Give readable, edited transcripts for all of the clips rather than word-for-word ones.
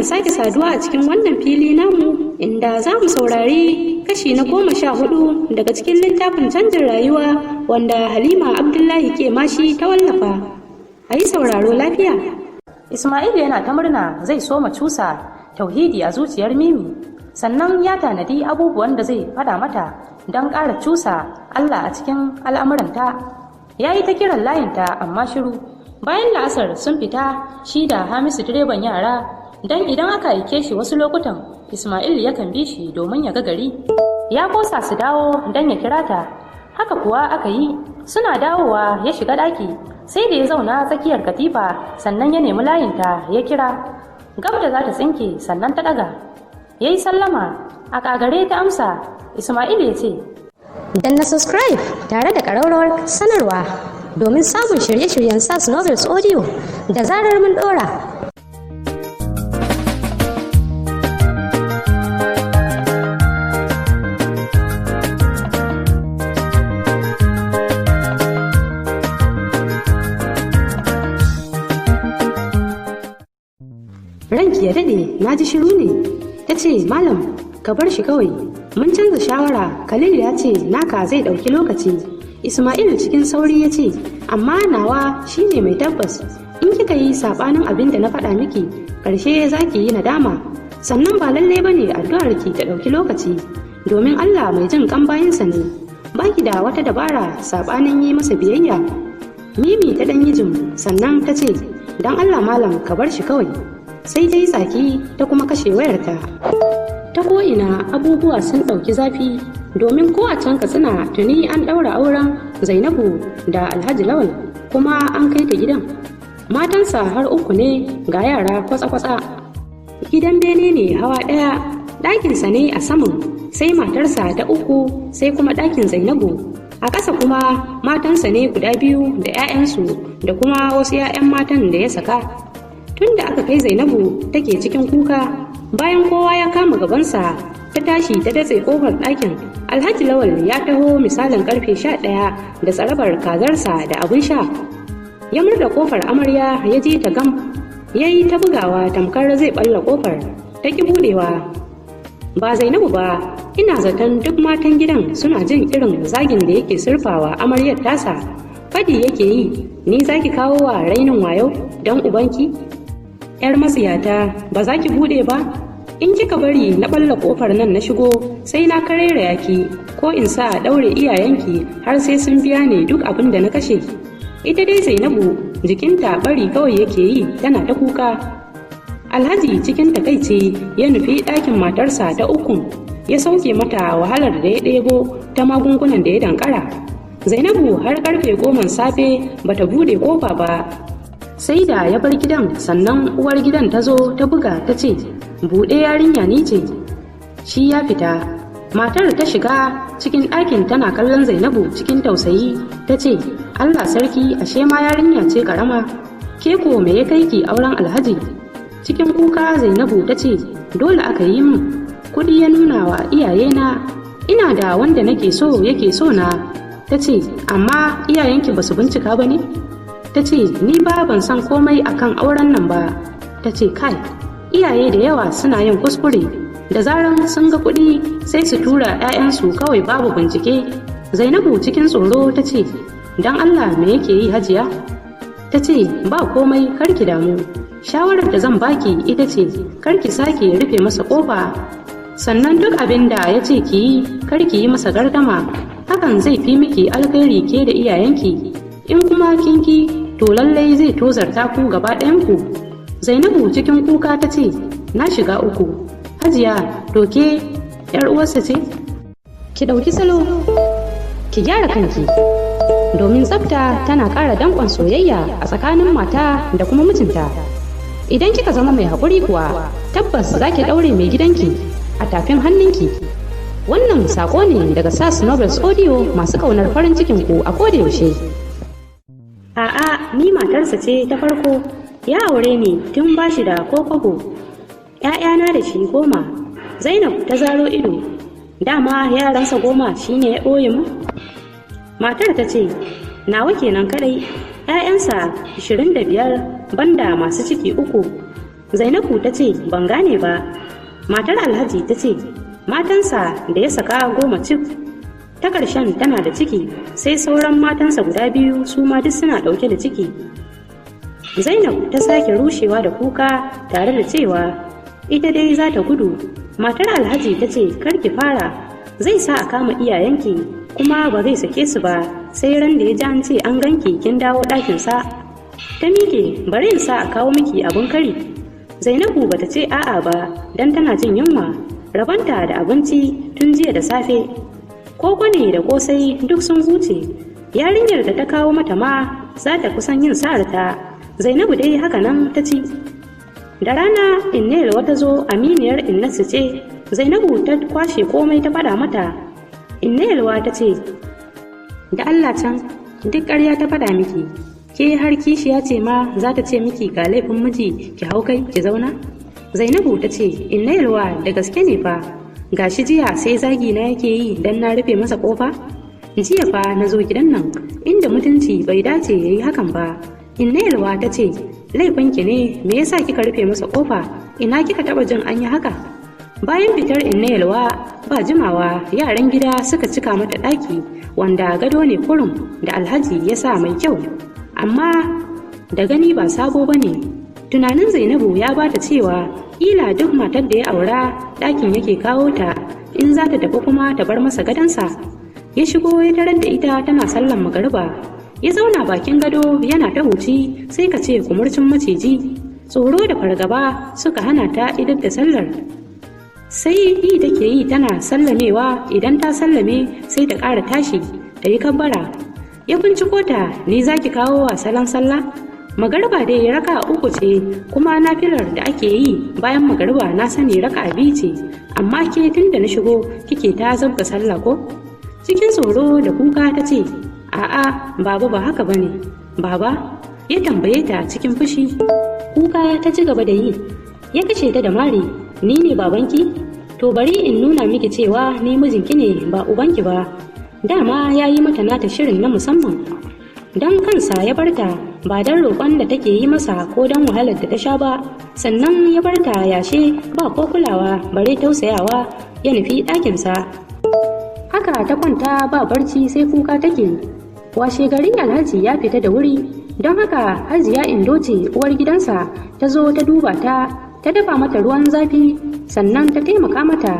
Da sake saduwa a cikin wannan fili namu, inda za mu saurari kashi na 14 daga cikin littafin Canjin Rayuwa, wanda Halima Abdullahi ke mashi ta wallafa. A yi sauraro lafiya. Ismail yana ta murna zai soma cusa tauhidi a zuciyar Mimi, sannan ya tanadi abubuwan da zai faɗa mata don ƙara cusa Allah a cikin al'amuranta. Ya yi ta kiran layinta, amma shiru. Bayan la'asar sun fita shi da Hamisu direban yara, don idan aka aike shi wasu lokutan Ismail yakan bi shi domin ya ga gari. Ya kosa su dawo don ya kira ta. Haka kuwa aka yi, suna dawowa ya shiga ɗaki, sai da ya zauna tsakiyar katifa sannan ya nemi layinta ya kira. Gab da za ta tsinke sannan ta ɗaga. Ya yi sallama, a ƙagare ta amsa. Ismail ya ce, Danna subscribe tare da ƙararrawar sanarwa domin samun shirye-shiryen SAS Novels Audio da zarar mun ɗora. Ranki ya daɗe, na ji shiru ne. Ta ce, "Malam, ka bar shi kawai. Mun canza shawara, Khalil ya ce naka zai ɗauki lokaci." Ismail cikin sauri ya ce, "Amma nawa shine mai tabbas. In kika yi saɓanin abin da na faɗa miki, ƙarshe za ki yi nadama. Sannan ba lalle ba ne addu'arki ta ɗauki lokaci, domin Allah mai jin ƙan bayinsa ne. Baki da wata dabara saɓanin yi masa biyayya." Mimi ta ɗan yi jim, sannan ta ce, "Don Allah malam, ka bar shi kawai." Sai ta yi tsaki ta kuma kashe wayarta. Ta ko'ina abubuwa sun ɗauki zafi, domin ko a can Katsina tuni an ɗaura auren Zainabu da Alhaji Lawal, kuma an kai ta gidan. Matansa har uku ne, ga yara kwatsa-kwatsa. Gidan bene ne hawa ɗaya, ɗakinsa ne a saman, sai matarsa ta uku, sai kuma ɗakin Zainabu. A ƙasa kuma matansa ne guda biyu da 'ya'yansu da kuma wasu 'ya'yan matan da ya saka. Tun da aka kai Zainabu take cikin kuka, bayan kowa ya kama gabansa ta tashi ta datse kofar ɗakin. Alhaji Lawal ya taho misalin karfe 11 da tsarabar kazarsa da abin sha. Ya murda kofar amarya, ya je ta gam, ya yi ta bugawa tamkar zai balla kofar, ta ki budewa. Ba Zainabu ba, ina zaton duk matan gidan suna jin irin zagin da yake surfawa amaryar tasa. Fadi yake yi, "Ni zaki kawo wa rainin wayo don ubanki? Yar matsiyata, ba za ki bude ba? In kika bari na balla kofar nan na shigo, sai na karera yaki, ko in sa a daure iyayenki har sai sun biya ni duk abin da na kashe." Ita dai Zainabu jikinta bari kawai yake yi, tana ta kuka. Alhaji cikin takaici ya nufi ɗakin matarsa ta uku, ya sauke mata wahalar da ya ɗebo ta magungunan da ya dankara. Zainabu har karfe 10 safe bata bude kofa ba. Sai da ya bar gidan sannan uwar gidan ta zo ta buga, ta ce, "Buɗe yarinya, ni ce." Shi ya fita. Matar ta shiga cikin ɗakin tana kallon Zainabu cikin tausayi, ta ce, "Allah sarki, ashe ma yarinya ce karama. Ke ko me ya kai ki auren Alhaji?" Cikin kuka Zainabu ta ce, "Dole aka yi min. Kuɗi ya nuna wa iyayena. Ina da wanda nake so, yake so na." Ta ce, "Amma iyayenki ba su bincika ba ne?" Ta ce, "Ni ba ban san komai akan auren nan ba." Ta ce, "Kai, iyaye da yawa suna yin kuskure. Da zaran sun ga kuɗi sai su tura 'ya'yansu kawai babu bincike." Zainabu cikin tsoro ta ce, "Don Allah me yake yi, hajiya?" Ta ce, "Ba komai, karki damu. Shawarar da zan baki ita ce karki sake rufe masa kofa, sannan duk abin da ya ce ki yi karki yi masa gardama. Hakan zai fi miki alkhairi, ke da iyayenki. In kuma kinki, to lallai zai tozarta ku gaba ɗayanku." Zainabu cikin kuka ta ce, "Na shiga uku, hajiya. To ke yar uwarsa ce?" Ki ɗauki salo, ki gyara kanki, domin tsafta tana ƙara danƙon soyayya a tsakanin mata da kuma mijinta. Idan kika zama mai haƙuri kuwa, tabbas za ki ɗaure mai gidanki a tafin hannunki. Wannan saƙo ne daga SAS Novels Audio, masu ƙaunar farin cikin ku a koda yaushe. A'a, ni matarsa ce ta farko. Ya aure ni tun ba shi da ko kwabo. ‘Ya'yana da shi 10. Zainab ta zaro ido. "Dama yaransa 10 shine ya ɓoye mu?" Matar ta ce, "Nawa kenan kadai, ‘ya'yansa 25 banda masu ciki uku." Zainabu ta ce ban gane ba. Matar Alhaji ta ce matansa da ya saka 10 cif, ta ƙarshen tana da ciki, sai sauran matansa guda 2 su ma duk suna ɗauke da ciki. Zainab ta sake rushewa da kuka tare da cewa ita dai za ta gudu. Matar Alhaji ta ce kar ki fara, zai sa a kama iyayenki kuma ba zai sake su ba sai ran da ya ji an ce an ganki kin dawo ɗakinsa. Ta miƙe, bari in sa a kawo miki abin kari. Zainabu bata ce a'a ba don tana jin yunwa, rabanta da abinci tun jiya da safe. Koko ne da kosai duk sun huce. Yarinyar da ta kawo mata ma za ta kusan yin sa'arta. Zainabu dai haka nan ta ci. Da rana Innel wata zo, aminiyar Innasu ce. Zainabu ta kwashe komai ta faɗa mata. Innelwa ta ce da Allah can duk ƙarya ta faɗa miki, ke har kishiya ce ma za ta ce miki ga laifin miji ki hau kai ki zauna. Zainabu ta ce Innelwa da gaske ne fa, gashi jiya sai zagi na yake yi dan na rufe masa kofa. Jiya fa na zo gidan nan inda mutunci bai dace yayi hakan ba. Innelwa ta ce laifinki ne, me yasa kika rufe masa kofa? Ina kika taba jin an yi haka? Bayan fitar Innelwa ba jimawa yaran gida suka cika mata ɗaki wanda gado ne kurum da Alhaji ya sa mai kyau, amma da gani ba sabo ba ne. Tunanin Zainabu ya bata cewa ƙila duk matar da ya aura ɗakin yake kawo ta, in za ta tafi kuma ta bar masa gadonsa. Ya shigo ya tarar da ita tana sallan magariba. Ya zauna bakin gado yana ta huci sai ka ce kumurcin maciji. Tsoro da fargaba suka hana ta idar da sallar. Sai yi take yi tana sallamewa, idan ta sallame sai ta ƙara tashi ta yi kabbara. Ya binciko ta, ni za ki kawo wa salon sallah? Magariba dai raka 3 ce, kuma nafilar da ake yi bayan magariba na sani raka 2 ce, amma ke tun da na shigo kike ta zabga sallah ko? Cikin tsoro da kuka ta ce a'a baba ba haka bane. Baba ya tambaye ta cikin fushi. Kuka ta ci gaba da yi. Ya kashe ta da mari, ni ne babanki? To bari in nuna miki cewa ni mijinki ne ba ubanki ba. Dama ya yi mata nata shirin na musamman. Don kansa ya barta, ba don roƙon da take yi masa ko don wahalar da ta sha ba. Sannan ya barta yashe ba ko kulawa bare tausayawa, ya nufi ɗakinsa. Haka ta kwanta ba barci sai kuka take. Washe gari Alhaji ya fita da wuri, don haka Hajiya Indo ce uwar gidansa ta zo ta duba ta, ta dafa mata ruwan zafi, sannan ta taimaka mata,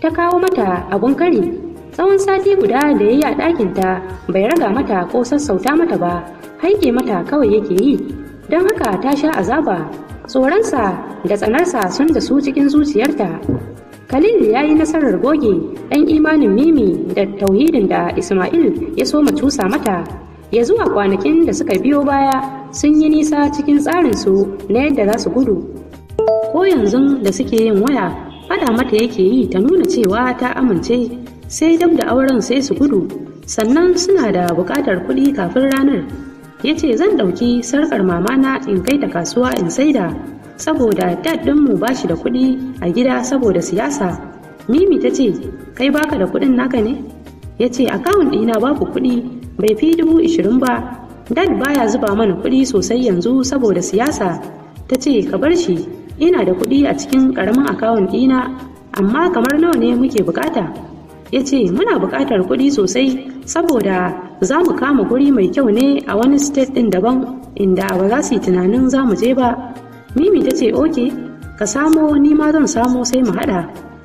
ta kawo mata abun kari. Tsawon sati guda da ya yi a ɗakinta bai raga mata ko sassauta mata ba, haike mata kawai yake yi. Don haka ta sha azaba, tsoronsa da tsanarsa sun da su cikin zuciyarta. Khalil ya yi nasarar goge ɗan imanin Mimi da tauhidin da Ismail ya soma cusa mata. Ya zuwa kwanakin da suka biyo baya sun yi nisa cikin tsarinsu na yadda za su gudu. Ko yanzu da suke yin waya, faɗa mata yake yi ta nuna cewa ta amince, sai dab da auren sai su gudu. Sannan suna da buƙatar kuɗi kafin ranar. Ya ce zan ɗauki sarƙar mamana in kai ta kasuwa in saida, saboda dad ɗinmu ba shi da kuɗi a gida saboda siyasa. Mimi ta ce kai baka da kuɗin naka ne? Ya ce akawun ɗina babu kuɗi, bai fi 20,000 ba. Dad baya zuba mana kuɗi sosai yanzu saboda siyasa. Ta ce ka bar shi, ina da kuɗi a cikin ƙaramin akawun ɗina, amma kamar nawa ne muke bukata? Ya ce muna buƙatar kuɗi sosai saboda za mu kama guri mai kyau ne a wani state ɗin daban inda ba za su yi tunanin za mu je ba. Mimi ta ce oke, ka samo ni ma zan samo sai mu haɗa.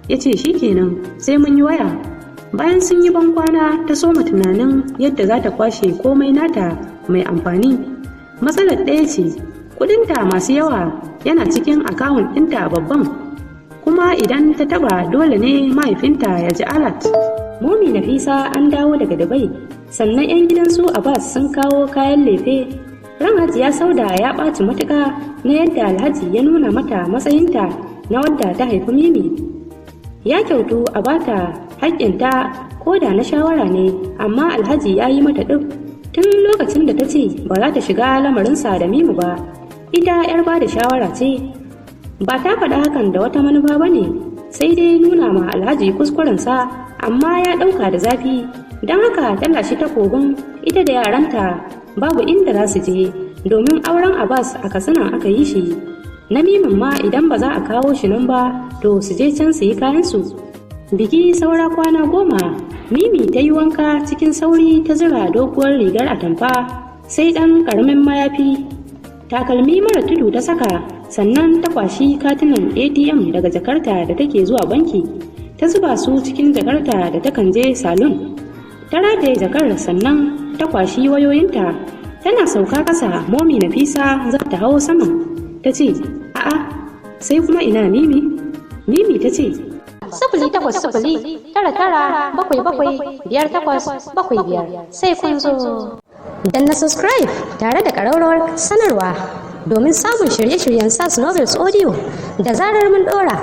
Ya ce shikenan sai mun yi waya. Bayan sun yi bankwana ta soma tunanin yadda za ta kwashe komai nata mai amfani. Matsalar ɗaya ce, kuɗinta masu yawa yana cikin akawun ɗinta babban, kuma idan ta taɓa dole ne mahaifinta ya ji alat. Momi Nafisa an dawo daga Dubai, sannan 'yan gidan su Abbas sun kawo kayan lefe. Ran Hajiya Sauda ya ɓaci matuƙa na yadda Alhaji ya nuna mata matsayinta na wadda ta haifi Mimi. Ya kyautu a bata haƙƙinta ko da na shawara ne, amma Alhaji ya yi mata ɗif tun lokacin da ta ce ba za ta shiga lamarinsa da Mimi ba. Ita 'yar ba da shawara ce, ba ta faɗa hakan da wata manufa ba ne, sai dai nuna ma Alhaji kuskurensa, amma ya ɗauka da zafi. Don haka ta lashe takobin ita da yaranta babu inda za su je, domin auren Abbas a Katsina aka yi shi. Na Mimin ma idan ba za a kawo shi nan ba, to su je can su yi kayansu. Biki saura kwana 10, Mimi ta yi wanka cikin sauri, ta zura doguwar rigar atamfa sai ɗan ƙaramin mayafi. Takalmi mara tudu ta saka, sannan ta kwashi katunan ATM daga jakarta da take zuwa banki. Ta zuba su cikin jakarta da takan je salon. Ta rataye jakar, sannan ta kwashi wayoyinta. Tana sauka ƙasa, Momi Nafisa za ta hau saman. Ta ce, "A'a, sai kuma ina Mimi?" Mimi ta ce, 08099775875, sai kun zo. Danna subscribe tare da ƙararrawar sanarwa domin samun shirye-shiryen SAS Novels Audio da zarar mun ɗora.